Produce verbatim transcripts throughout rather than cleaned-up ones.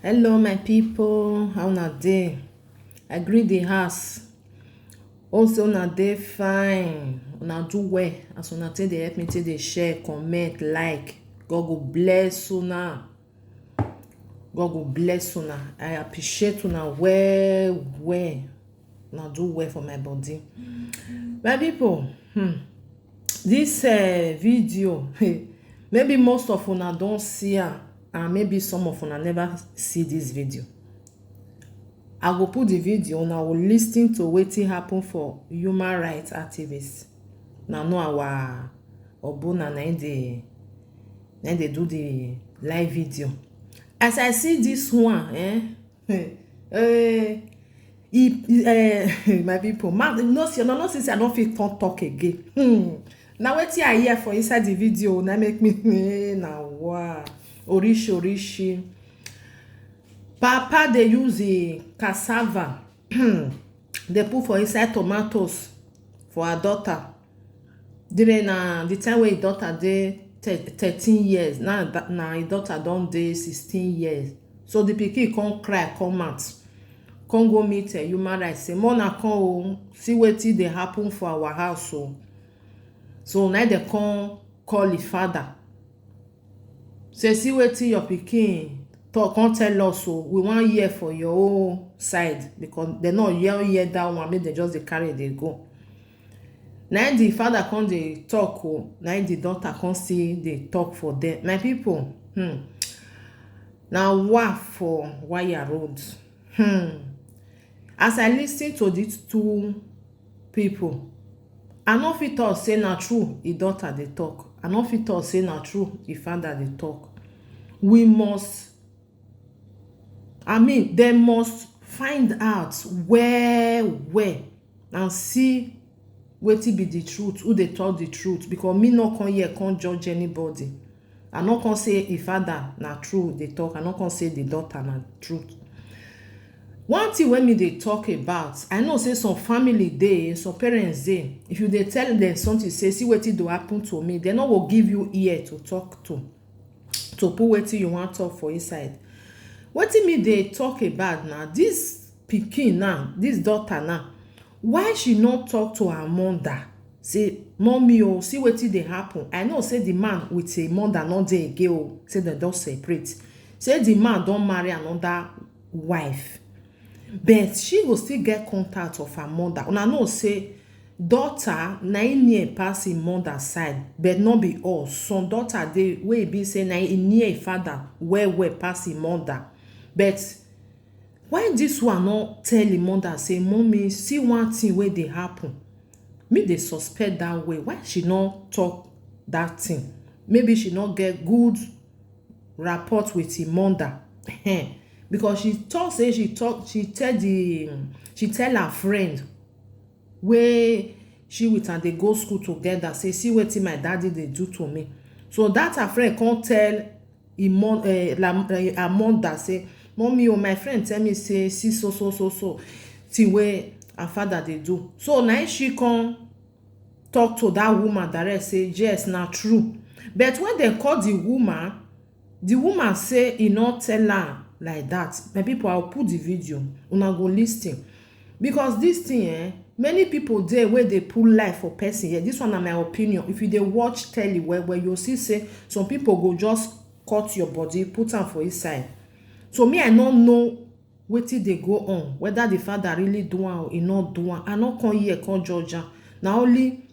Hello, my people. How una dey? I greet the house. Also, una dey fine. Una do well. As una take dey help me take dey share, comment, like. God go bless una. God go bless una. I appreciate una well well. Una do well for my body. My people, hmm, this uh, video, maybe most of una don see am, and maybe some of una never see this video. I go put the video, una go listen to wetin happen for human rights activists. Na no our Obona na im dey na im dey do the live video. As I see this one, eh, eh, e, e, eh, my people, ma, no see, no, no see say I no fit turn talk again. Hmm. Na wetin I hear for inside the video na make me eh, na wa orishi orishi. Papa dey use the cassava dey put for inside tomatoes for her daughter. During na the time wey im daughter dey thir- thirteen years, na da- na im daughter don dey sixteen years. So the pikin come cry come out, come go meet uh, human rights, say, "Mona, come o, see wetin dey happen for our house o." So na dem come call im father, say, "See wetin your pikin talk, come tell us o, we wan hear for your own side," because dem no hear hear that one, make dem just dey carry dey go. Na im the father come dey talk o, na im the daughter come still dey talk for them. My people, hmm, na wa for wire road. Hmm. As I listen to these two people, I no fit talk say na true im daughter dey talk. I no fit talk say na true im father dey talk. We must, I mean, dem must find out well well and see wetin be the truth, who dey talk the truth, because me no come here come judge anybody. I no come say im father na true dey talk, I no come say the daughter na truth. One thing wey me dey talk about, I know say some family dey, some parents dey, if you dey tell them something, say, "See wetin do happen to me," dem no go give you ear to talk to, to put wetin you wan talk for inside. Wetin me dey talk about na this pikin now, this daughter now, why she no talk to her mother, say, "Mommy o, see wetin dey happen." I know say the man with im mother no dey again o, say dem don separate, say the man don marry another wife, but she go still get contact of her mother. Una know say daughter na im near pass im mother side, but no be all. Some daughter dey wey e be say na im near im father well well pass im mother. But why this one no tell im mother say, "Mommy, see one thing wey dey happen"? Me dey suspect that way. Why she no talk that thing? Maybe she no get good rapport with im mother. Because she talk say she talk, she tell the, she tell her friend wey she with am dey go school together, say, "See wetin my daddy dey do to me." So that her friend come tell im mo- eh, la- eh, her mother say, "Mommy o, my friend tell me say see so so so so thing wey her father dey do." So na im she come talk to that woman direct say yes, na true. But when dem call the woman, the woman say e no tell am like that. My people, I will put the video, una go listen, because this thing, eh, many people dey wey dey put life for person here. This one na my opinion. If you dey watch telly well well, you see say some people go just cut your body, put am for inside. So me, I no know wetin dey go on, whether the father really do am or e no do am. I no come here come judge am. Na only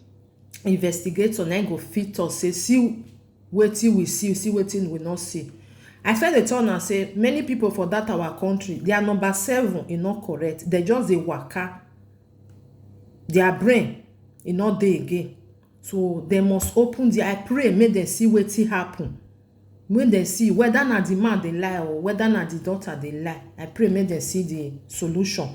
investigator na im go fit talk say see wetin we see, see wetin we no see. I first dey tell una say many people for that our country, their number seven e no correct. Dem just dey waka, their brain e no dey again. So dem must open their, I pray make dem see wetin happen, make dem see whether na the man dey lie or whether na the daughter dey lie. I pray make dem see the solution,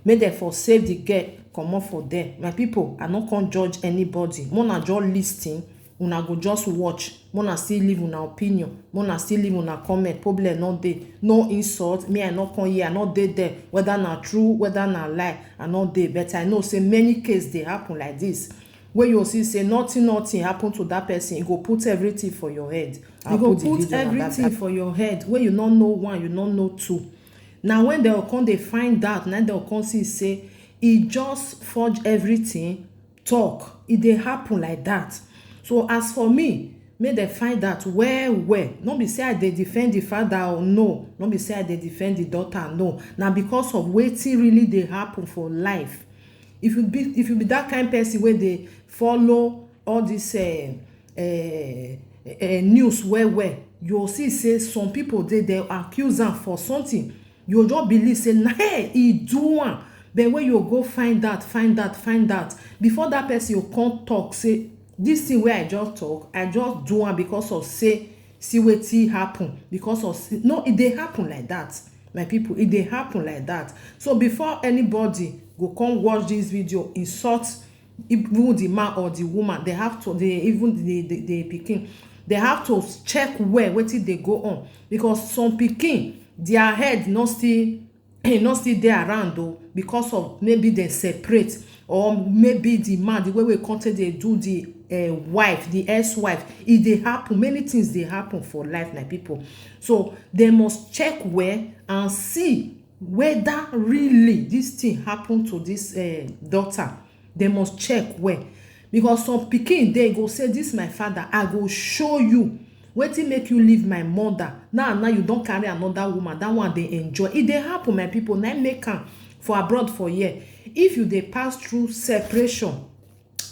make dem for save the girl comot for there. My people, I no come judge anybody. Una just listen, una go just watch, una still leave una opinion, una still leave una comment. Problem no dey, no insult. Me, I no come here, I no dey there whether na true, whether na lie, I no dey. But I know say many cases dey happen like this. Wey you see say nothing nothing happen to that person, e go put everything for your head. You go put everything for your head, wey you no know one, you no know two. Na when dem go come dey find out, na dem go come see say e just forge everything, talk. E dey happen like that. So as for me, make dem find out well well. No be say I dey defend the father o, no. No be say I dey defend the daughter, no. Na because of wetin really dey happen for life. If you be if you be that kind person wey dey follow all this uh, uh, uh, news well well, you go see say some people dey dey accuse am for something. You go just believe say na hey, e do am. But when you go find out, find out, find out, before that person go come talk say this thing wey I just talk, I just do am because of say see wetin happen, because of say, no, e dey happen like that, my people. E dey happen like that. So before anybody go come watch this video, insult even the man or the woman, they have to, they even the the, the pikin, they have to check well wetin dey go on, because some pikin, their head no still e no still dey around o, because of maybe dem separate, or maybe the man, the way wey come take dey do the uh, wife, the ex-wife. E dey happen, many things dey happen for life, my people. So dem must check well and see whether really this thing happen to this uh, daughter. Dem must check well, because some pikin dey go say, this my father, I go show you wetin make you leave my mother. Now now you don carry another woman, that one dey enjoy. E dey happen, my people. Na im make am for abroad for here. If you dey pass through separation,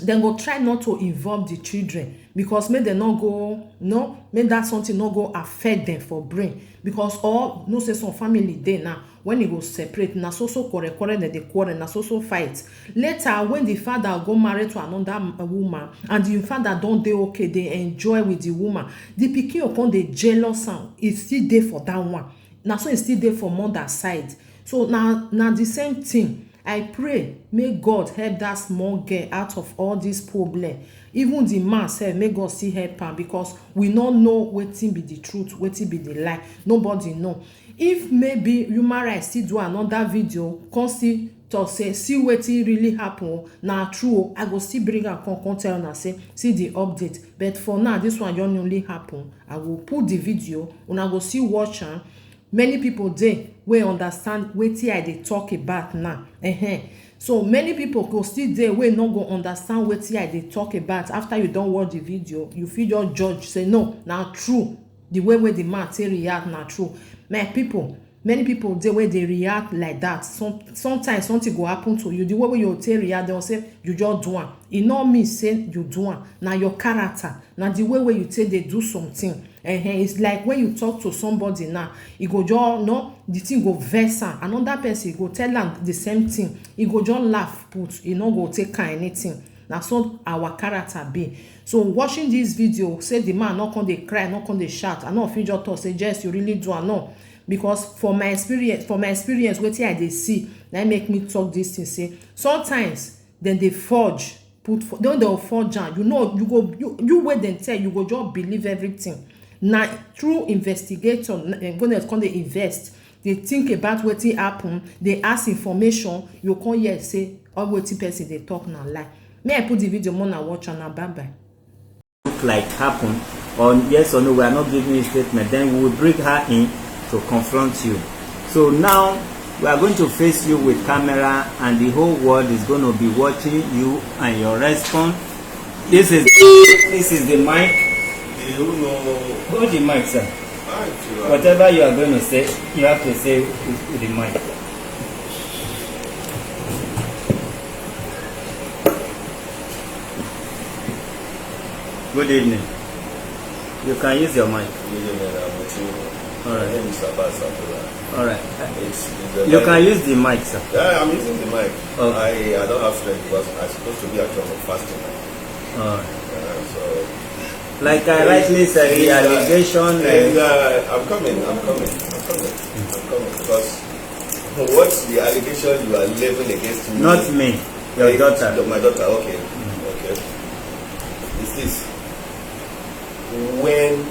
dem go try not to involve the children, because make dem no go, no, make that something no go affect them for brain. Because all know say some family dey now, when e go separate, na so so quarrel quarrel dem dey quarrel, na so so fight. Later when the father go marry to another m- woman, and the father don dey okay, dey enjoy with the woman, the pikin go come dey jealous am. E still dey for that one. Na so e still dey for mother side. So na na the same thing. I pray make God help that small girl out of all this problem. Even the man sef, make God still help am, because we no know wetin be the truth, wetin be the lie. Nobody know. If maybe human rights still do another video, come still talk say see wetin really happen o, na true o, I go still bring am come come tell una say see the update. But for now, this one just newly happen. I go put the video, una go still watch am. Many people dey wey understand wetin I dey talk about now. Ehen. So many people go still dey wey no go understand wetin I dey talk about. After you don watch the video, you fit just judge say no, na true. The way wey the man take react na true. My people, many people dey wey dey react like that. Some sometimes something go happen to you, the way wey you take react, dem go say you just do am. E no mean say you do am. Na your character, na the way wey you take dey do something. Ehen, it's like when you talk to somebody now, e go just, no, the thing go vex am. Another person go tell am the same thing, e go just laugh put, e no go take am anything. Na so our character be. So watching this video, say the man no come dey cry, no come dey shout, I no fit just talk say yes, you really do am, no. Because for my experience, for my experience, wetin I dey see, na im make me talk this thing. Say sometimes dem dey forge, put for, dem don forge am. You know, you go, you, you wey dem tell, you go just believe everything. Na through investigation, na- eh, go dey come dey invest, dey think about wetin happen, dey ask information, you come hear say all wetin person dey talk na lie. May I put the video more na watch am na, bye bye. Look like happen, or yes or no, we are not giving you statement, then we will bring her in to confront you. So now we are going to face you with camera, and the whole world is going to be watching you and your response. This is this is the mic. Hold the mic, sir. Whatever you are going to say, you have to say with, with the mic. Good evening. You can use your mic. Good evening, Abuchi. All right. My name is Abbas Abdullah. All right. It's, it's a You very- can use the mic, sir. Yeah, I'm using the mic. Okay. I, I don't have strength because I'm supposed to be at home fasting. All right. Uh, so Like I rightly said, the allegation. And, uh, I'm coming. I'm coming. I'm coming. I'm coming because what the allegation you are leveling against me? Not me. Your daughter. My daughter. Okay. Okay. Is this when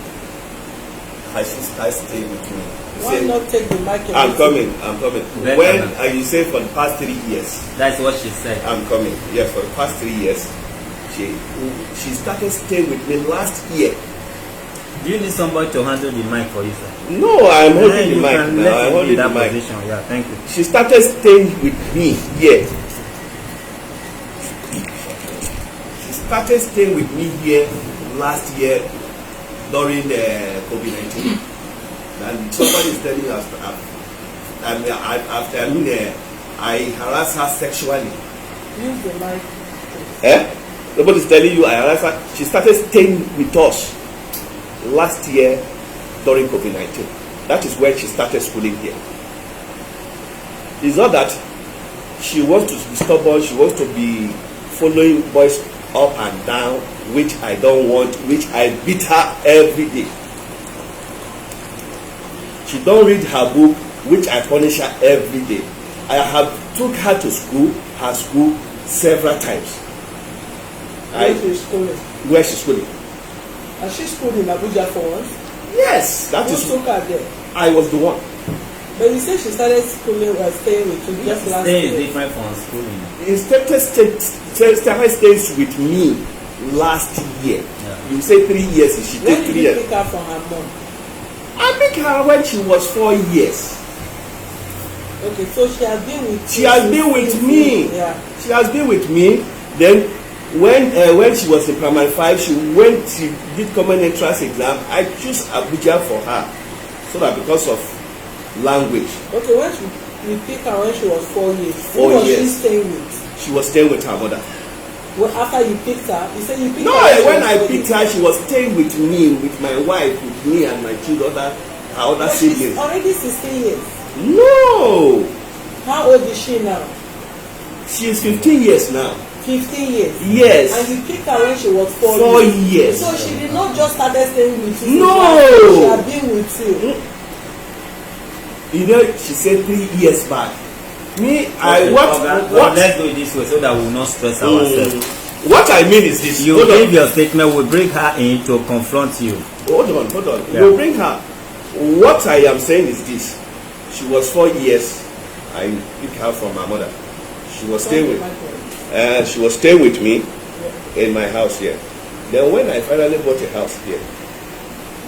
her sister stayed with me? You Why say, not take the mic? I'm coming. I'm coming. When uh, you say for the past three years? That's what she said. I'm coming. Yes, for the past three years, She, she started staying with me last year. Do you need somebody to handle the mic for you, sir? No, I'm holding the You mic can now. let I'm him be holding in the that mic. Position. Yeah, thank you. She started staying with me here. She started staying with me here last year during the COVID nineteen. And somebody is telling us, I, I, I, I mean, uh, I harass her sexually. Use the mic. Eh? Nobody's telling you I harass her. She started staying with us last year during COVID nineteen. That is when she started schooling here. It's not that she wants to be stubborn, she wants to be following boys up and down, which I don't want, which I beat her every day. She don't read her book, which I punish her every day. I have took her to school, her school, several times. Where she's schooling. Where she's schooling. Has she schooled in Abuja for once? Yes, that Who is. Took her there? I was the one. But you say she started schooling, uh, staying with you just last Staying is year. Different from schooling. He started, stay, stay, started stays with me last year. Yeah. You say three years, she When take did three you years. Pick her from her mom? I pick her when she was four years. Okay, so she has been with She you has since- been with since- me. Yeah. She has been with me. Then when uh, when she was in primary five, she went. She did common entrance exam. I choose Abuja for her, so that because of language. Okay, when she, you pick her when she was four years, Four who was years. She staying with? She was staying with her mother. Well, after you picked her, you said you picked No, her. when I picked her, she was staying with me, with my wife, with me and my children, other, her other But she's siblings. Already sixteen years. No, How old is she now? She is fifteen years now. Fifteen years. Yes. And you picked her when she was four, Four years. years. So she did not just started staying with you. No. She had been with you. You know, she said three years back. Me, I Okay, what Oga, what let's do it this way so that we will not stress Mm. ourselves. What I mean is this. You Hold give on. Your statement. We bring her in to confront you. Hold on, hold on. Yeah. You bring her. What I am saying is this. She was four years. I picked her from my mother. She was staying with. Uh, she was staying with me in my house here. Then when I finally bought a house here,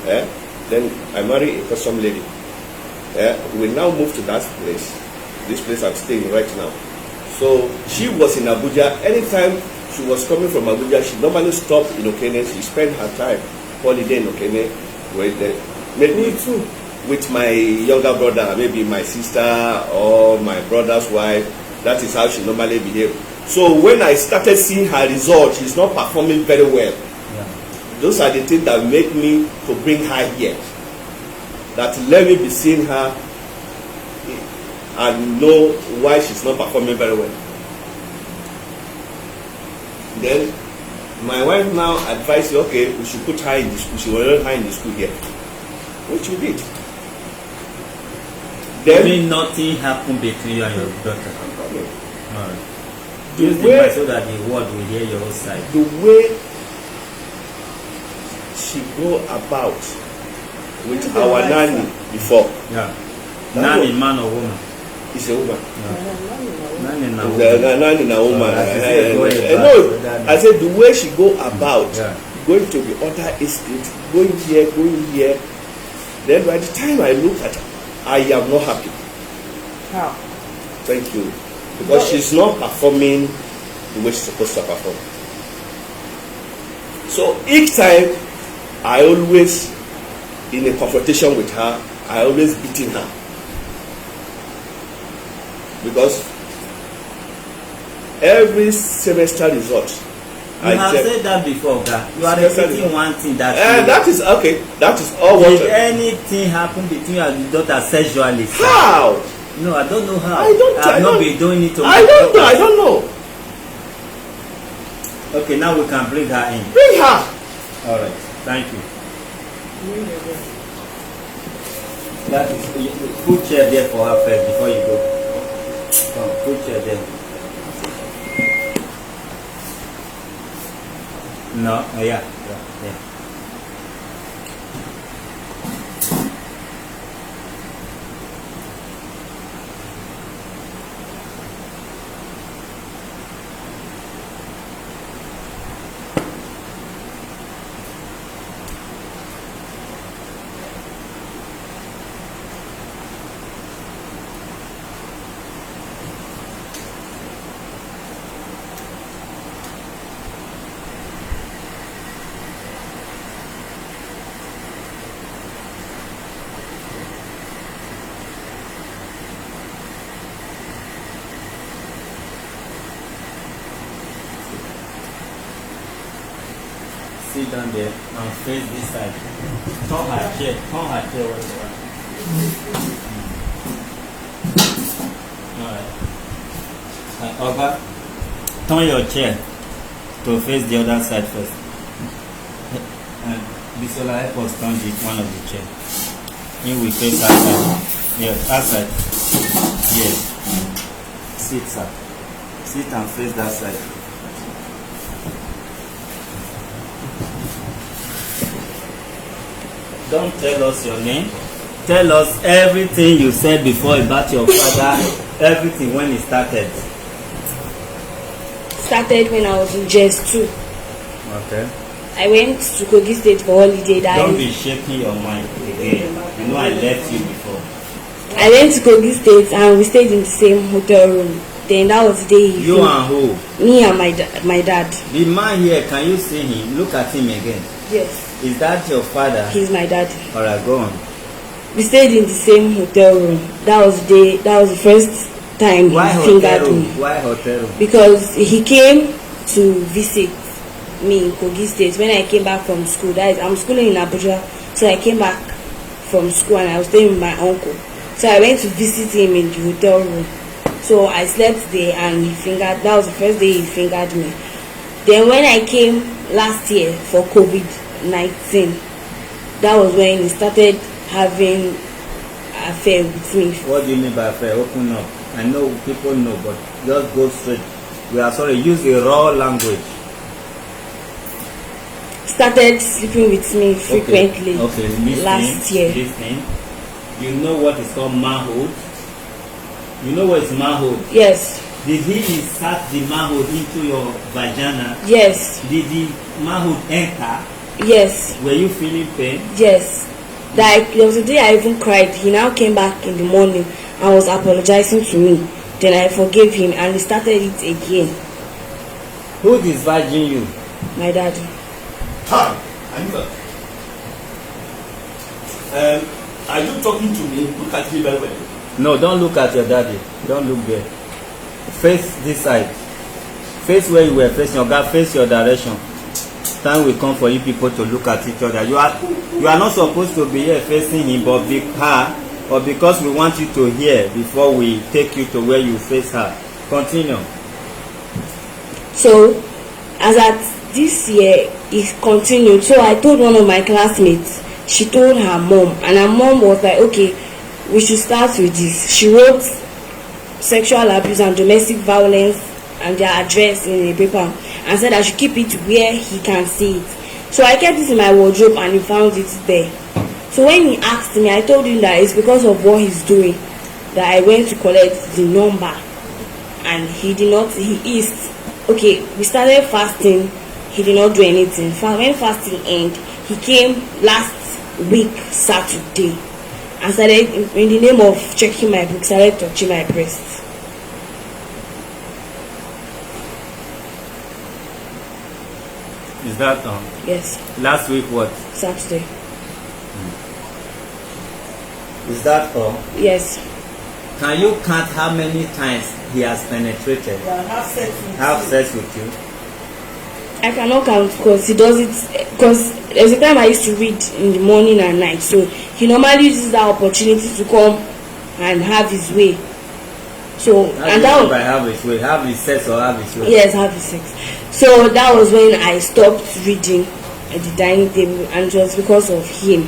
eh, then I married a custom lady. Eh, we now moved to that place. This place I'm staying right now. So she was in Abuja. Anytime she was coming from Abuja, she normally stopped in Okene. She spent her time holiday in Okene with the, maybe with my younger brother, maybe my sister or my brother's wife. That is how she normally behaved. So when I started seeing her result, she's not performing very well. Those are the things that make me to bring her here. That let me be seeing her and know why she's not performing very well. Then my wife now advised me, okay, we should put her in the school. She will learn her in the school here, which we did. Then nothing happened between you and your daughter. All right. Use the mic so that the world will hear your side. The way she go about with our nanny before. Yeah. Nanny, man or woman? It's a woman. Nanny na woman. Nanny na woman. No, I said the way she go about, going to the other estate, going here, going here. Then by the time I look at her, I am not happy. How? Thank you. Because she's not performing the way she's supposed to perform. So each time, I always, in a confrontation with her, I always beating her. Because every semester result, You have said that before, Oga. You are repeating one thing that. Uh, that is okay. That is all. Did anything happen between you and the daughter sexually? How? No, I don't know how. I don't. I've not been doing it. I don't know. I don't know. Okay, now we can bring her in. Bring her. All right. Thank you. That is, put chair there for her first before you go. Come, put chair there. No, uh, yeah, yeah, yeah. Sit down there and face this side. Turn her chair. Turn her chair well well. Alright. Uh, Oga, turn your chair to face the other side first. Uh, Bisola, help us turn the one of the chair. He will face that side. Yes, that side. Yes. Sit, sir. Sit and face that side. Don't tell us your name. Tell us everything you said before about your father, everything when it started. Started when I was in G S two. Okay. I went to Kogi State for holiday that Don't is- be shaking your mind again. You know I left you before. I went to Kogi State and we stayed in the same hotel room. Then that was the day he You fin- and who? Me and my da- my dad. The man here, can you see him? Look at him again. Yes, Is that your father? He's my dad. Alright, go on. We stayed in the same hotel room. That was the that was the first time Why he hotel fingered room? Me. Why hotel room? Because he came to visit me in Kogi State when I came back from school. That is, I'm schooling in Abuja, so I came back from school and I was staying with my uncle. So I went to visit him in the hotel room. So I slept there and he fingered. That was the first day he fingered me. Then when I came last year for COVID nineteen, that was when he started having affair with me. What do you mean by affair? Open up. I know people know, but just go straight. We are sorry. Use the raw language. Started sleeping with me frequently Okay. Okay. Listen, last year. Listen. You know what is called manhood? You know what is manhood? Yes, Did he insert the manhood into your vagina? Yes, Did the manhood enter? Yes, Were you feeling pain? Yes. Like there was a day I even cried. He now came back in the morning and was apologizing to me. Then I forgave him and he started it again. Who discharging you? My daddy. Hi, Anita. Um, are you talking to me? Look at me very well. No, don't look at your daddy. Don't look there. Face this side. Face where you were facing. Oga, face your direction. Time will come for you people to look at each other. You are you are not supposed to be here facing him, but be her, or because we want you to hear before we take you to where you face her. Continue. So, as at this year, it continued. So I told one of my classmates. She told her mom, and her mom was like, "Okay, we should start with this." She wrote sexual abuse and domestic violence and their address in a paper and said I should keep it where he can see it. So I kept it in my wardrobe and he found it there. So when he asked me, I told him that it's because of what he's doing that I went to collect the number, and he did not. He is okay. We started fasting. He did not do anything. Fa- When fasting ended, he came last week Saturday and started, in the name of checking my book, started touching my breast. Is that all? Yes, Last week what? Saturday. Is that all? Yes, Can you count how many times he has penetrated? Yeah, have sex with Have you. Sex with you? I cannot count because he does it. Because there's a time I used to read in the morning and night, so he normally uses that opportunity to come and have his way. So How and do you that mean by have his way? Have his sex or have his way? Yes, have his sex. So that was when I stopped reading at the dining table, and it was because of him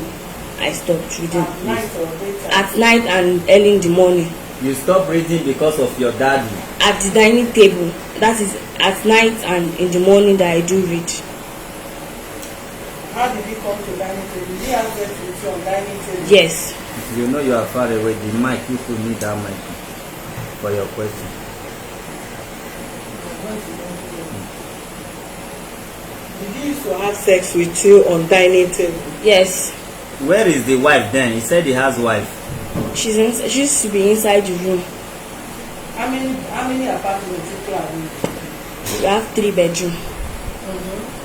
I stopped reading. At night or daytime. At night and early in the morning. You stop reading because of your daddy. At the dining table, that is at night and in the morning that I do read. How did he come to dining table? Did he have sex with you on dining table? Yes. You know you are far away. The mic, you could need that mic for your question. Did he used to have sex with you on dining table? Yes. Where is the wife then? He said he has wife. She's in, she used to be inside the room. How many how many apartments you plan? We have three bedroom.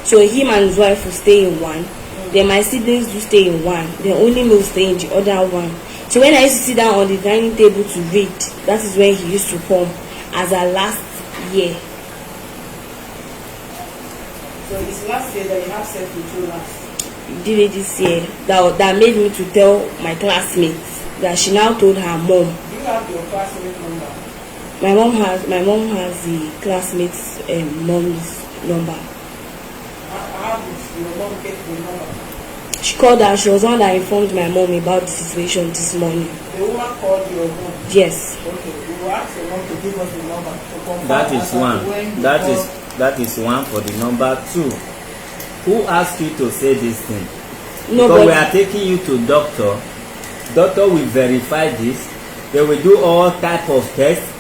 So him and his wife will stay in one. Then my siblings do stay in one. Then only me will stay in the other one. So when I used to sit down on the dining table to read, that is when he used to come as a last year. So it's last year that you have sex with you last. Did it this year that, that made me to tell my classmates that she now told her mom. Do you have your classmate number? My mom has my mom has the classmates' um, mom's number. How, how did your mom get the number? She called her. She was the one that informed my mom about the situation this morning. The woman called your mom. Yes. Okay, we will ask your mom to give us the number to confirm. That is As at one. When you That call. Is that is one for the number two. Who asked you to say this thing? Because we Nobody. Are taking you to doctor. Doctor will verify this. They will do all type of tests.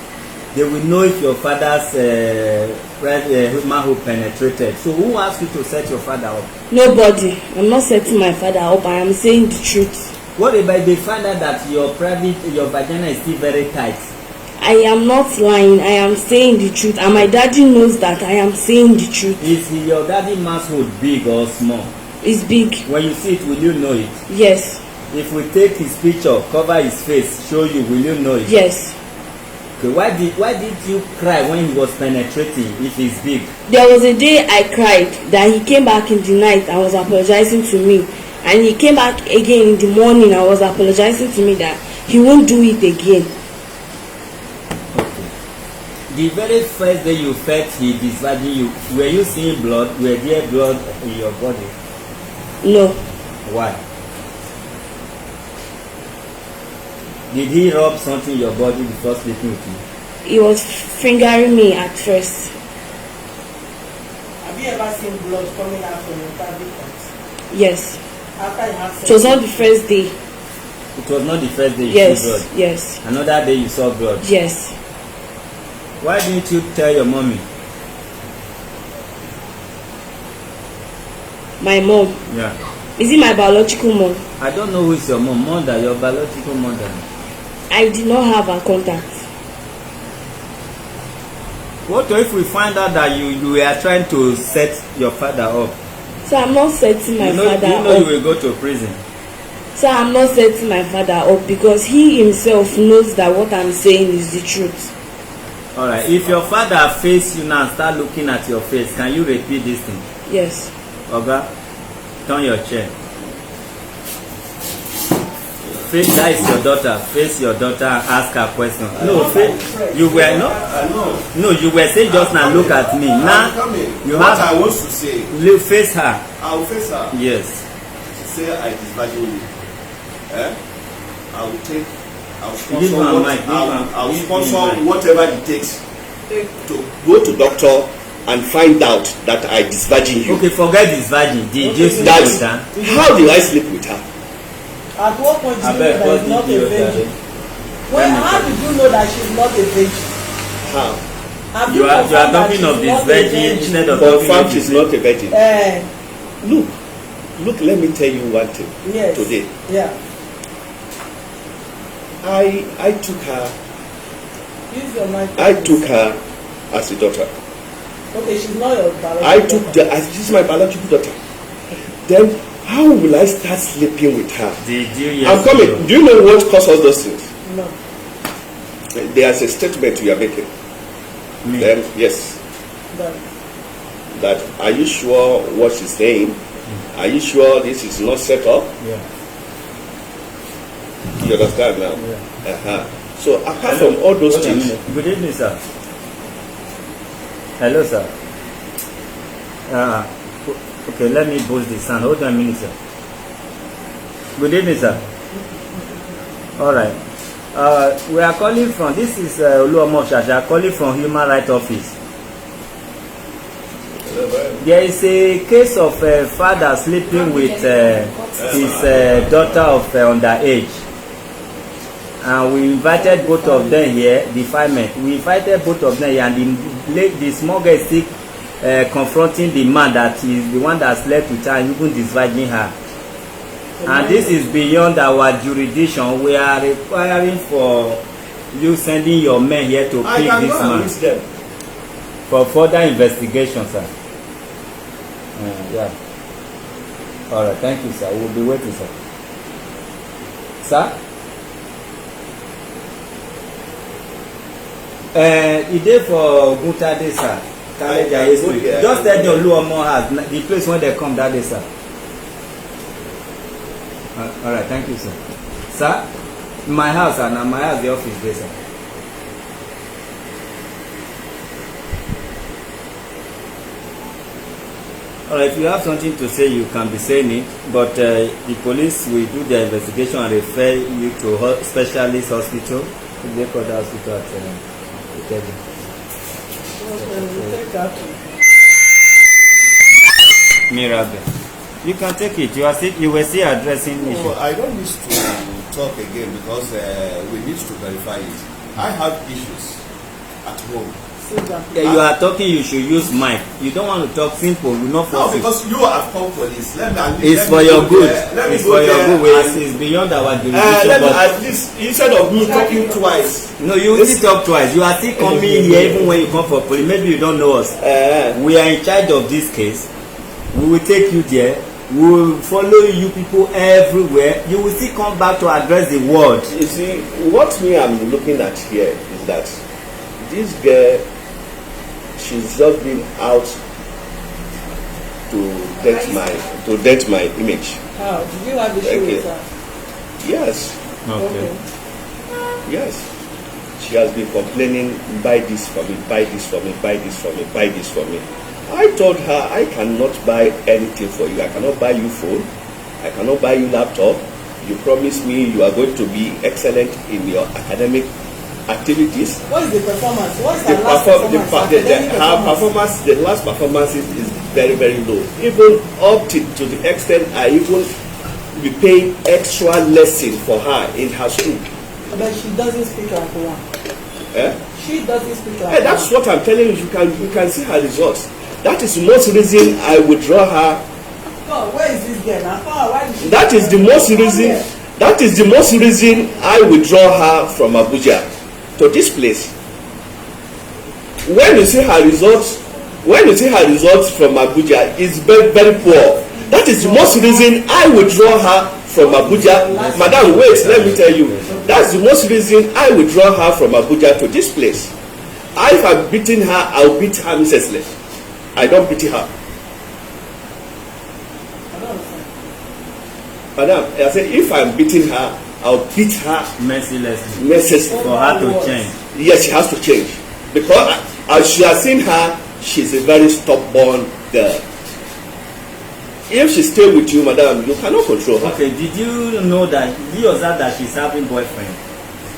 They will know if your father's uh, private uh, manhood penetrated. So who asked you to set your father up? Nobody. I'm not setting my father up. I am saying the truth. What if they find out that your private, your vagina is still very tight? I am not lying. I am saying the truth. And my daddy knows that I am saying the truth. Is your daddy manhood big or small? It's big. When you see it, will you know it? Yes. If we take his picture, cover his face, show you, will you know it? Yes. Okay, why did why did you cry when he was penetrating if he's big? There was a day I cried that he came back in the night and was apologizing to me. And he came back again in the morning and was apologizing to me that he won't do it again. The very first day you felt he disvirgin you, were you seeing blood? Were there blood in your body? No. Why? Did he rub something in your body before sleeping with you? He was fingering me at first. Have you ever seen blood coming out from your private part? Yes. After you have sex? It was not the first day. It was not the first day you Yes. see blood. Yes. Another day you saw blood. Yes. Why didn't you tell your mommy? My mom. Yeah. Is it my biological mom? I don't know who is your mom. Mother, your biological mother. I did not have her contact. What if we find out that you you were trying to set your father up? So I'm not setting my you know, father you know up. You will go to prison. So I'm not setting my father up because he himself knows that what I'm saying is the truth. All right. If your father face you now and start looking at your face, can you repeat this thing? Yes. Oga, turn your chair. Face, that is your daughter. Face your daughter and ask her question. No, face. You were not. I know. No, you were saying just now. Look at me now. I'm coming. You What have I want to say, to face her. I will face her. Yes. She say I disvirgin you. Eh? I will take. I will Give sponsor. her What, mic, give I will, her- I will give sponsor her mic. Whatever it takes to go to doctor and find out that I disvirgin you. Okay, forget disvirgin. The Jesus That with her. How do I sleep with her? At what point did you Abeg, know that pause she's not the a video, virgin? jare. When, how did you know that she's not a virgin? How? Have You are you are confirmed that talking she's of this not a virgin instead of Confirm talking she's not a virgin. Eh, Look, look. Let me tell you one thing yes. Today. Yeah. I I took her. Use your mic. I took her as a daughter. Okay, she's not your biological I took daughter. The. As she's my biological daughter. Then how will I start sleeping with her? Did you hear? I'm coming. Do you know what caused all those things? No. There's a statement you are making. Me. Then yes, But that are you sure what she's saying? Are you sure this is not set up? Yeah. You understand now? Yeah. Uh-huh. So apart from all those Hold a things, minute. Good evening, sir. Hello, sir. Uh, o- okay, let me boost the sound. Hold on a minute, sir. Good evening, sir. All right. Uh, we are calling from, this is uh, Oluomo Shasha calling from Human Rights Office. There is a case of a father sleeping with uh, his uh, daughter of uh, underage. And we invited both of them here, defilement. We invited both of them here, and the, late, the small girl is still uh, confronting the man that is the one that slept with her and even disvirgin her. And this is beyond our jurisdiction. We are requiring for you sending your men here to I pick can this go and man reach them. for further investigation, sir. Uh, yeah. All right. Thank you, sir. We'll be waiting, sir. Sir? Uh, e dey for Oguntade, sir. College High School. Just tell them Oluomo house, na the place when they come that day, sir. Uh, all right, thank you, sir. Sir, my house, sir, na my house, the office dey, sir. All right, if you have something to say, you can be saying it, but uh, the police will do their investigation and refer you to ho- specialist hospital. They call the hospital at uh, Ikeja. Mirabe. You can take it. You are still, you were still addressing issue. No, I don't need to talk again because uh, we need to verify it. I have issues at home. Yeah, you are talking, you should use mic. You don't want to talk simple, you not No, force it. Because you have called police. Let me at least, It's let for me your go good. There. Let me It's go for your there good. Way. And, It's beyond our uh, jurisdiction. let me But at least, instead of me talking twice. No, you will still talk twice. You are still coming here even when you come for police. Maybe you don't know us. Uh, We are in charge of this case. We will take you there. We will follow you people everywhere. You will still come back to address the world. You see, what me I'm looking at here is that this girl, she's just been out to dent my to dent my image. How? Did you have issue Okay. With her? Yes, Okay. yes. She has been complaining, buy this for me, buy this for me, buy this for me, buy this for me. I told her, I cannot buy anything for you. I cannot buy you phone. I cannot buy you laptop. You promised me you are going to be excellent in your academic activities. What is the performance? What's The, her last perform, the, performance? per- the, the, Academic her performance, the last performance is, is very, very low. Even up to, to the extent I even be paying extra lesson for her in her school. But she doesn't speak like one. Eh? She doesn't speak like Hey, that's one. What I'm telling you. You can you can see her results. That is the most reason I withdraw her. God, where is this girl? Now, God, why did she That is the most come reason. Here? That is the most reason I withdraw her from Abuja to this place. When you see her results, when you see her results from Abuja, it's very, very poor. That is the most reason I withdraw her from Abuja. Madam, wait, let me tell you. That's the most reason I withdraw her from Abuja to this place. I, if I'm beating her, I'll beat her mercilessly. I don't beat her. Madam, I say if I'm beating her, I'll beat her Mercilessly. mercilessly. For her to change. Yes, she has to change. Because as you have seen her, she's a very stubborn girl. If she stay with you, madam, you cannot control her. Okay, did you know that, did you observe that she's having boyfriend?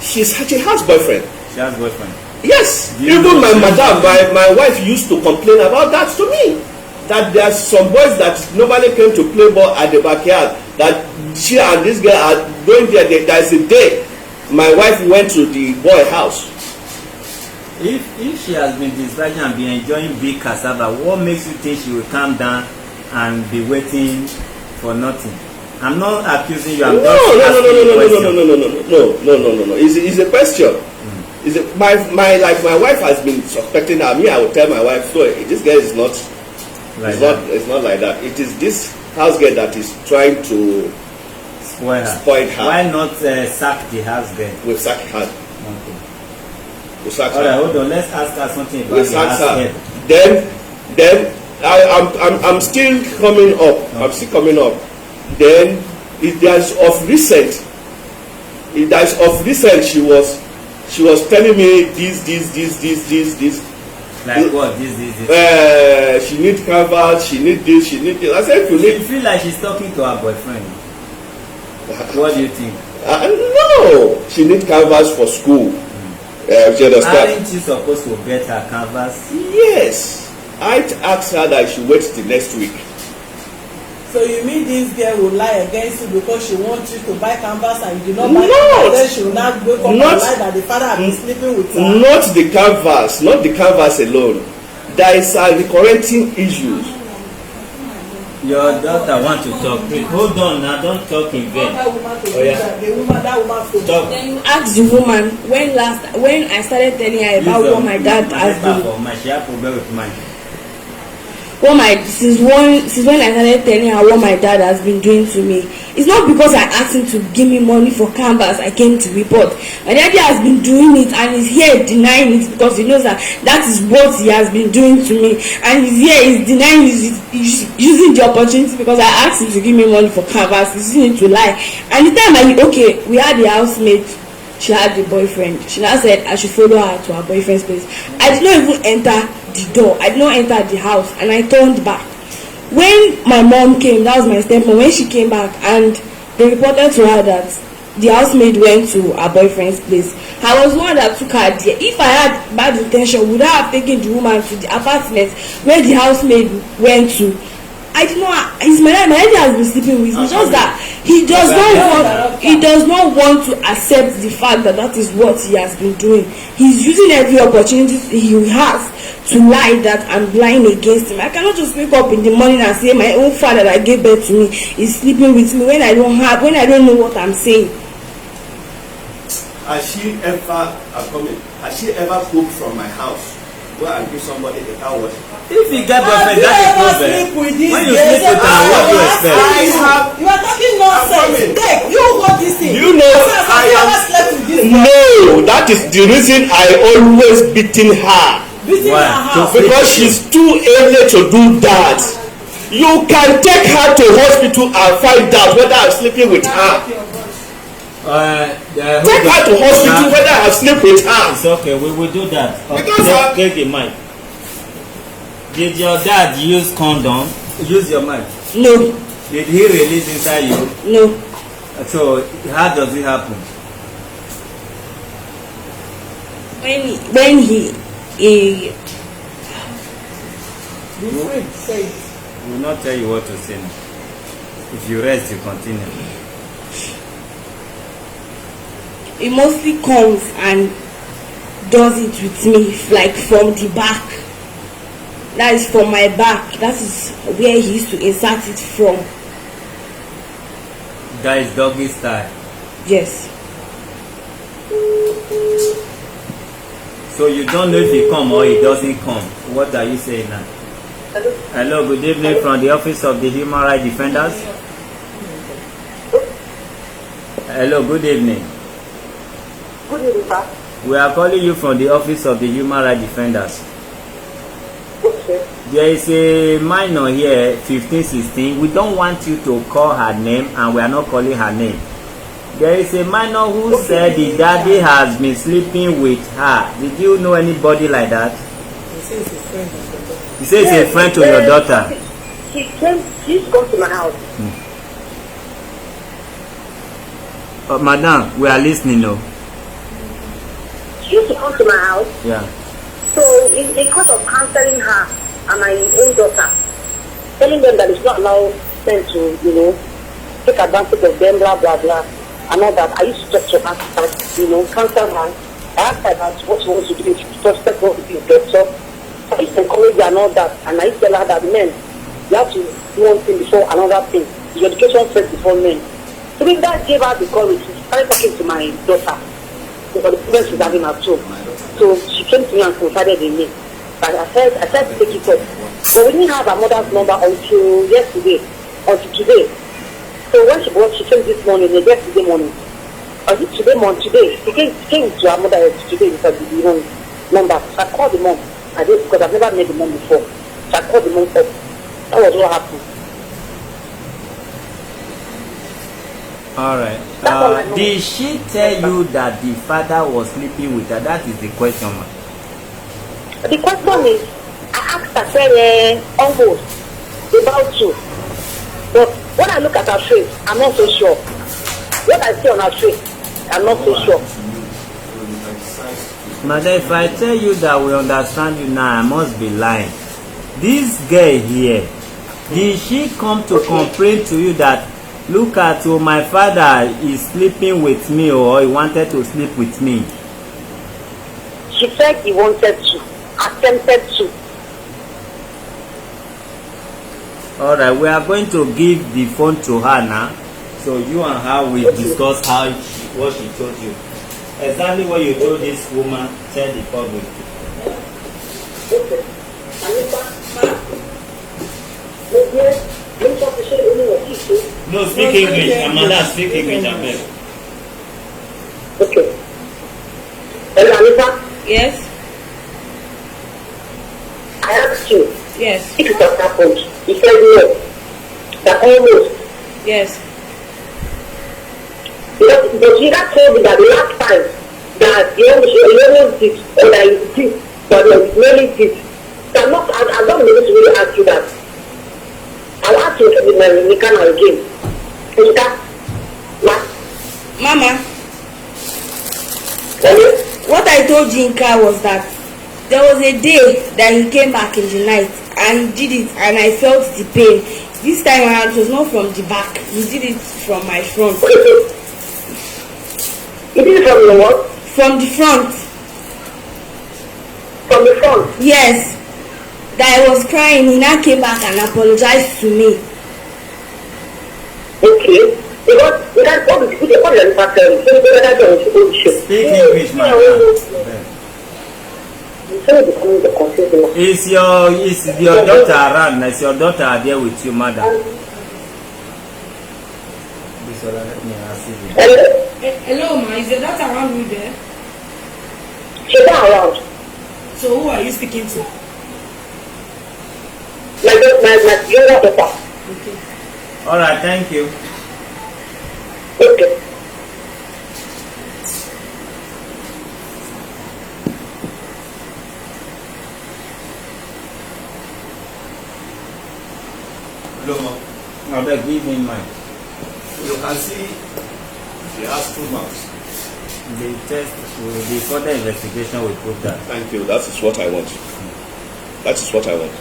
She's, she has boyfriend. She has boyfriend. Yes. Do you Even know my she- madam, my, my wife used to complain about that to me. That there are some boys that normally came to play ball at the backyard. That she and this girl are going there. There- There's a day my wife went to the boy house. If if she has been disvirgin and been enjoying big cassava, what makes you think she will calm down and be waiting for nothing? I'm not accusing you. I'm No, just no, no, asking no, you a no, no, question. no, no, no, no, no, no, no, no, no. It's, it's a question. It's a, my, my, like my wife has been suspecting her. Me, I will tell my wife, so this girl is not, Like it's that. Not, it's not like that. It is this house girl that is trying to Spoil her. Spoil her. Why not uh, sack the house girl? We've sacked her. Okay. We sacked All right, her. Hold on. Let's ask her something about We the sacked house her. girl. Then, then I, I'm, I'm, I'm still coming up. I'm still coming up. Then it, there's of recent. It, there's of recent she was, she was telling me this, this, this, this, this, this. Like what? This, this, this. Uh, she need canvas. She need this. She need this. I said, if you She need feel like she's talking to her boyfriend. What do you think? Uh, no, she need canvas for school. Uh, you understand? Aren't you supposed to get her canvas? Yes. I t- asked her that she wait till next week. So you mean this girl will lie against you because she wants you to buy canvas and you did not buy No. canvas? Then she will not wake up Not- and lie that the father has been sleeping with her. Not the canvas, not the canvas alone. There is a recurrenting issue. Your daughter want to talk. Please hold on now. Don't talk in vain. That woman to Oh, yeah. that, the woman, that woman to Talk. Then you ask the woman when last when I started telling her Use about your what my dad my has paper been. For my, she have problem with mine. What my since one since when I started telling her what my dad has been doing to me, it's not because I asked him to give me money for canvas I came to report. My daddy has been doing it and is here denying it because he knows that that is what he has been doing to me, and he's here is denying it, is using the opportunity because I asked him to give me money for canvas, he's using it to lie. And the time I okay, we had the housemaid, she had the boyfriend. She now said I should follow her to her boyfriend's place. I did not even enter the door. I did not enter the house, and I turned back. When my mom came, that was my stepmom. When she came back and they reported to her that the housemaid went to her boyfriend's place, I was the one that took her there. If I had bad intention, would I have taken the woman to the apartment where the housemaid went to? I did not. It's my dad. My dad has been sleeping with me. Just that he does not want. He does not want to accept the fact that that is what he has been doing. He's using every opportunity he has to lie that I'm lying against him. I cannot just wake up in the morning and say my own father that gave birth to me is sleeping with me when I don't have, when I don't know what I'm saying. Has she ever, I'm coming, has she ever cooked from my house? Go and give somebody a car wash. If you get boyfriend, that's a problem. When you sleep with her, what do you expect? I have. You are talking nonsense. Take, you hold this thing. You know, I am. No, that is the reason I always beating her. Beating her how? Because she's too early to do that. You can take her to hospital and find out whether I'm sleeping with her. Uh, take her to hospital whether I sleep with her. It's okay, we will do that. Okay, because take, take the mic. Did your dad use condom? Use your mic. No. Did he release inside you? No. So how does it happen? When he, when he, he Refrain, say it. We will not tell you what to say now. If you rest, you continue. He mostly comes and does it with me, like, from the back. That is from my back. That is where he used to insert it from. That is doggy style. Yes. So you don't know if he come or he doesn't come. What are you saying now? Hello, good evening from the office of the Human Rights Defenders. Hello, good evening. Good evening, sir. We are calling you from the office of the Human Rights Defenders. Okay. There is a minor here, fifteen, sixteen. We don't want you to call her name, and we are not calling her name. There is a minor who said the daddy has been sleeping with her. Did you know anybody like that? He says a friend of the daughter. He says a friend to your daughter. She came, she used to come to my house. Uh, madam, we are listening o. She used to come to my house. Yeah. So in, in course of counseling her and my own daughter, telling them that they should not allow them to, you know, take advantage of them, blah, blah, blah, and all that. I used to talk to her, you know, counsel her. I asked her about what she wants to do, if she prospect what to be a doctor. So I used to encourage her and all that, and I used to tell her that men, you have to do one thing before another thing. Your education first before men. So then that gave her the courage to start talking to my daughter. Because the problem she's having at home. So she came to me and confided in me. But I said, I said to take it up. But we didn't have her mother's number until yesterday, until today. So when she brought, she came this morning, eh, yesterday morning. Or is it today morning? Today, she came, she came to her mother, eh, today because the wrong number. So I called the mom. I did because I've never met the mom before. So I called the mom up. That was what happened. All right. That's all I know. Did she tell you that the father was sleeping with her? That is the question, ma. The question is, I asked her, say, eh, uncle, about you. But when I look at her face, I'm not so sure. What I see on her face, I'm not so sure. Madam, if I tell you that we understand you now, I must be lying. This girl here, did she come to complain to you that, look at, oh, my father is sleeping with me, or he wanted to sleep with me? She said he wanted to, attempted to. All right, we are going to give the phone to her now. So you and her will discuss how she, what she told you. Exactly what you told this woman, tell the public. Okay. Anita, ma. No, speak English. Amanda, speak English, abeg. Okay. Hello, Anita. Yes. I asked you, yes, if it has happened. You said no. That almost. Yes. Because, but you had told me that the last time that you almost, you almost did, or that you did, but you nearly did. So I'm not, I, I don't really ask you that. I'll ask you to be my Nikana again. Sister, ma. Mama. Hello? What I told Yinka was that there was a day that he came back in the night and he did it and I felt the pain. This time around, it was not from the back. He did it from my front. Okay, so he did it from your what? From the front. From the front? Yes. That I was crying. He now came back and apologized to me. Okay. Because we can't, what we, what we are not telling. So we can't tell you. Speak English, my friend. Is your, is your daughter around? Is your daughter there with you, madam? Bisola, let me ask you. Hello? Eh, hello, ma. Is your daughter around you there? She's not around. So who are you speaking to? My, da- my, my younger daughter. Okay. All right, thank you. Okay. Lomo, abeg, give him mic. You can see she has two mouths. The test, the further investigation will prove that. Thank you. That is what I want. That is what I want.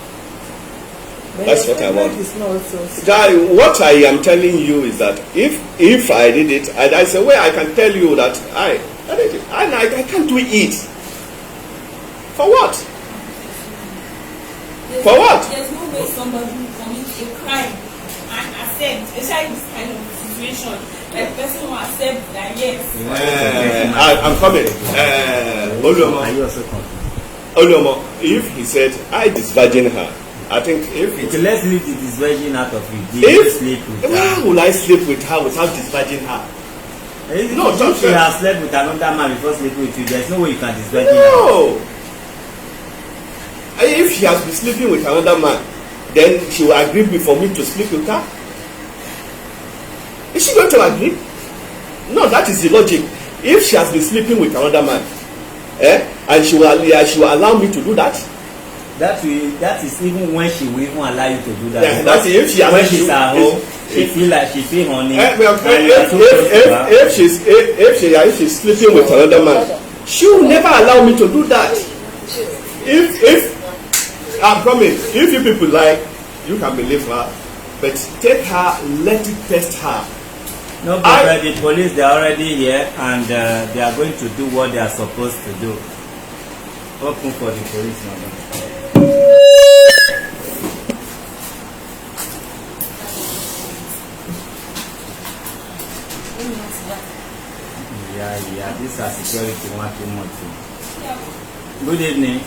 That's what I want. Guy, what I am telling you is that if, if I did it, I, I say, well, I can tell you that I, I did it. And I, I can't do it. For what? For what? There's no way somebody will commit a crime and accept, especially this kind of situation. Like, person will accept that, yes. Eh, I, I'm coming. Eh, Oluomo. Are you also confused? Oluomo, if he said, "I disvirgin her," I think if it, okay, let's leave the disvirgin out of it. Did you sleep with her? Why would I sleep with her without disvirgin her? No, if she has slept with another man before sleeping with you, there's no way you can disvirgin her. No. If she has been sleeping with another man, then she will agree for me to sleep with her. Is she going to agree? No, that is the logic. If she has been sleeping with another man, eh, and she will, yeah, she will allow me to do that. That will, that is even when she will even allow you to do that. Yeah, because that's if she has when been she's at home, she feel like she feel horny. Eh, well, and you are if, so if, close to if, her. If she's, if, if she, if she's sleeping with another man, she will never allow me to do that. If, if, I promise, if you people like, you can believe her, but take her, let it test her. No problem. The police, they are already here and, uh, they are going to do what they are supposed to do. Open for the police, madam. Yeah, yeah, this is security one too much. Good evening.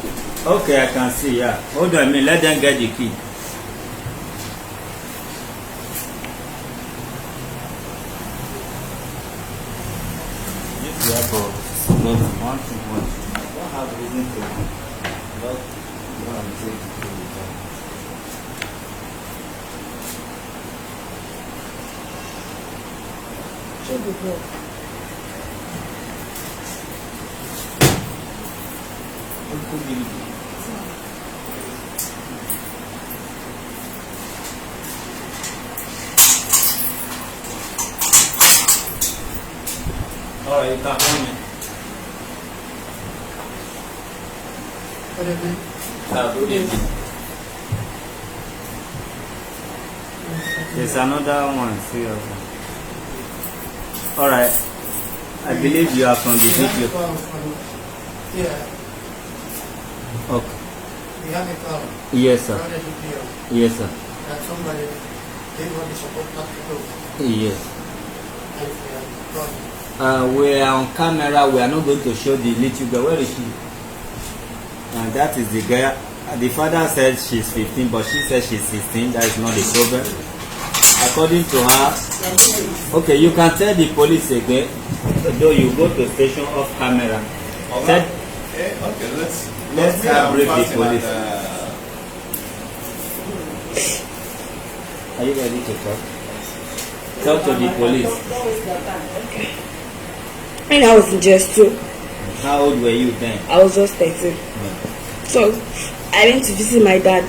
Okay, I can see, yeah. Hold on a minute, let them get the key. This is for one too much. I don't have reason to not go and take the key with her. Check the door. All right, you can come in. Good evening. Ah, good evening. There's another one, serious one. All right. I believe you are from the D P O. Yeah. Okay. We have a call. Yes, sir. From the D P O. Yes, sir. That somebody did what is supposed not to do. Yes. And we have called. Uh, we are on camera. We are not going to show the little girl. Where is she? And that is the girl. The father said she's fifteen, but she said she's sixteen. That is not the problem. According to her, okay, you can tell the police again, though you go to station off camera. Tell, okay, let's, let's have brief the police. Are you ready to talk? Talk to the police. When I was in J S two, how old were you then? I was just thirteen. So I went to visit my dad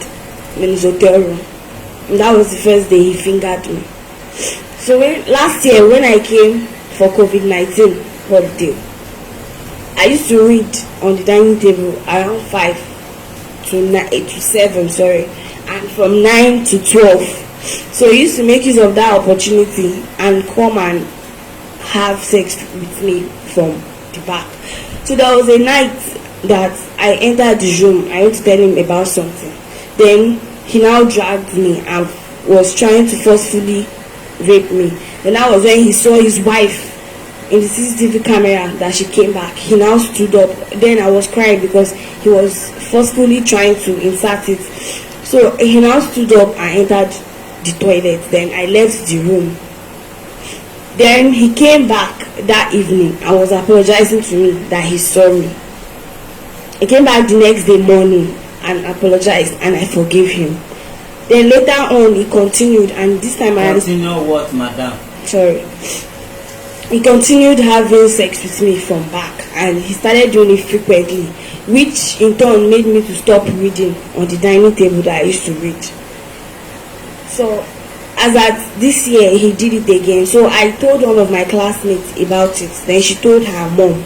in his hotel room. And that was the first day he fingered me. So when, last year when I came for COVID nineteen holiday, I used to read on the dining table around five to nine, eight to seven, sorry, and from nine to twelve. So he used to make use of that opportunity and come and have sex with me from the back. So there was a night that I entered the room. I went to tell him about something. Then he now dragged me and was trying to forcefully rape me. Then that was when he saw his wife in the C C T V camera that she came back. He now stood up. Then I was crying because he was forcefully trying to insert it. So he now stood up and entered the toilet. Then I left the room. Then he came back that evening and was apologizing to me that he saw me. He came back the next day morning and apologized, and I forgave him. Then later on, he continued, and this time I Continue what, madam? Sorry. He continued having sex with me from back, and he started doing it frequently, which in turn made me to stop reading on the dining table that I used to read. So, as at this year, he did it again. So I told one of my classmates about it. Then she told her mom.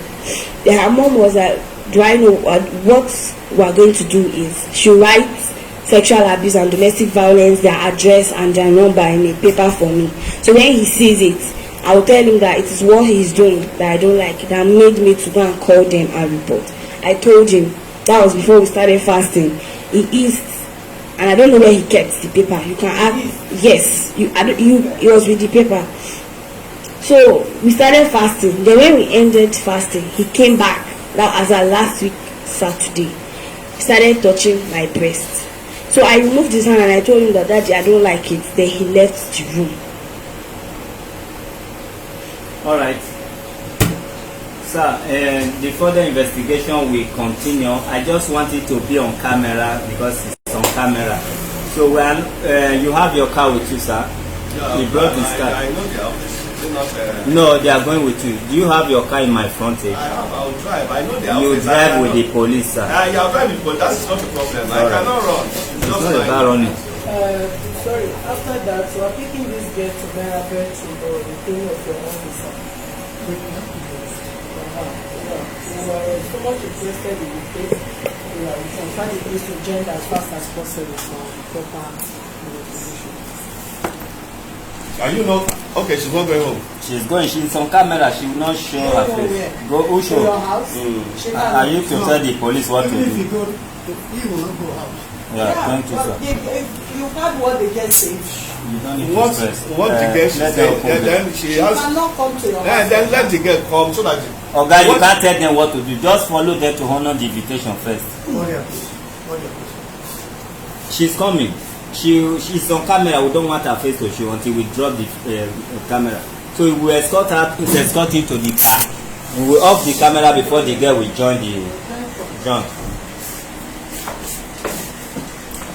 Then her mom was like, "Do I know what, what we are going to do is she writes sexual abuse and domestic violence, their address and their number in a paper for me. So when he sees it, I will tell him that it is what he is doing that I don't like, that made me to go and call them and report." I told him. That was before we started fasting. He eats, and I don't know where he kept the paper. You can ask. Yes, you. I don't, you. It was with the paper. So we started fasting. Then when we ended fasting, he came back. That was our last week Saturday. He started touching my breast. So I removed his hand and I told him that, "Daddy, I don't like it." Then he left the room. All right. Sir, uh, the further investigation will continue. I just want it to be on camera because it's on camera. So, well, uh, you have your car with you, sir. Yeah, he brought his car. I, I know the office. Is it not, uh, No, they are going with you. Do you have your car in my front? Eh? I have. I will drive. I know the office. You drive with the police, sir. Uh, yeah, I'll drive with police. That's not a problem. I cannot run. It's not about running. Uh, sorry, after that, we are picking this girl to Merabel to the thing of your officer. Uh-huh. Yeah. We were so much interested in the case. We are, we can find the case to Jenda as fast as possible for proper investigation. Are you not? Okay, she's not going home. She's going. She's on camera. She will not show her face. Go, who show? To your house? Are you to tell the police what to do? Even if you go, he will not go out. Yeah, thank you, sir. If, if you heard what the girl said. You don't need to stress. What the girl said, then she has. She cannot come to your house. Then let the girl come so that. Oga, you can't tell them what to do. Just follow them to honor the invitation first. What do you She's coming. She, she's on camera. We don't want her face to show until we drop the uh, camera. So we escort her, we escort him to the car. We will off the camera before the girl will join the John.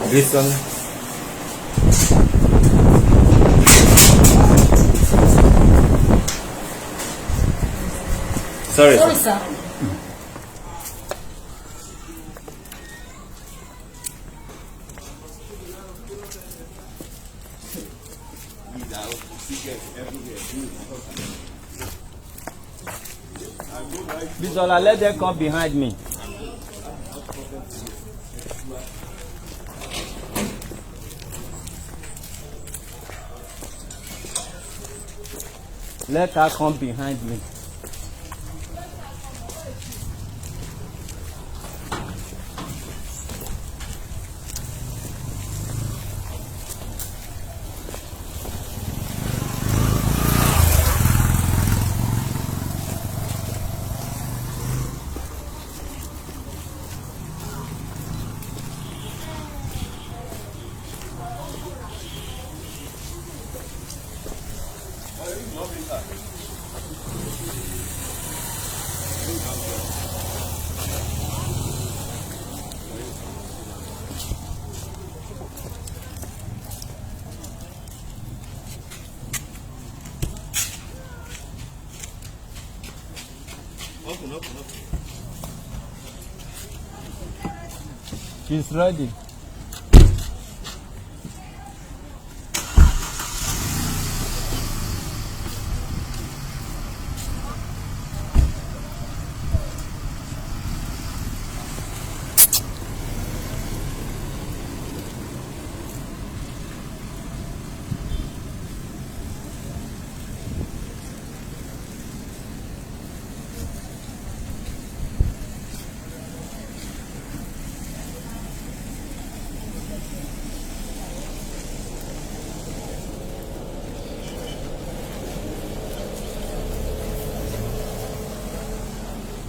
This one. Sorry, sir. Bisola, let them come behind me. Let her come behind me. She's ready.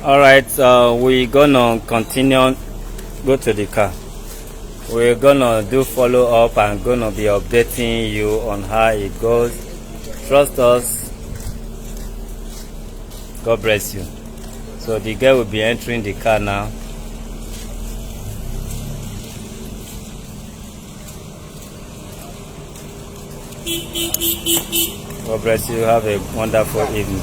All right, uh, we gonna continue, go to the car. We're gonna do follow up and gonna be updating you on how it goes. Trust us. God bless you. So the girl will be entering the car now. God bless you. Have a wonderful evening.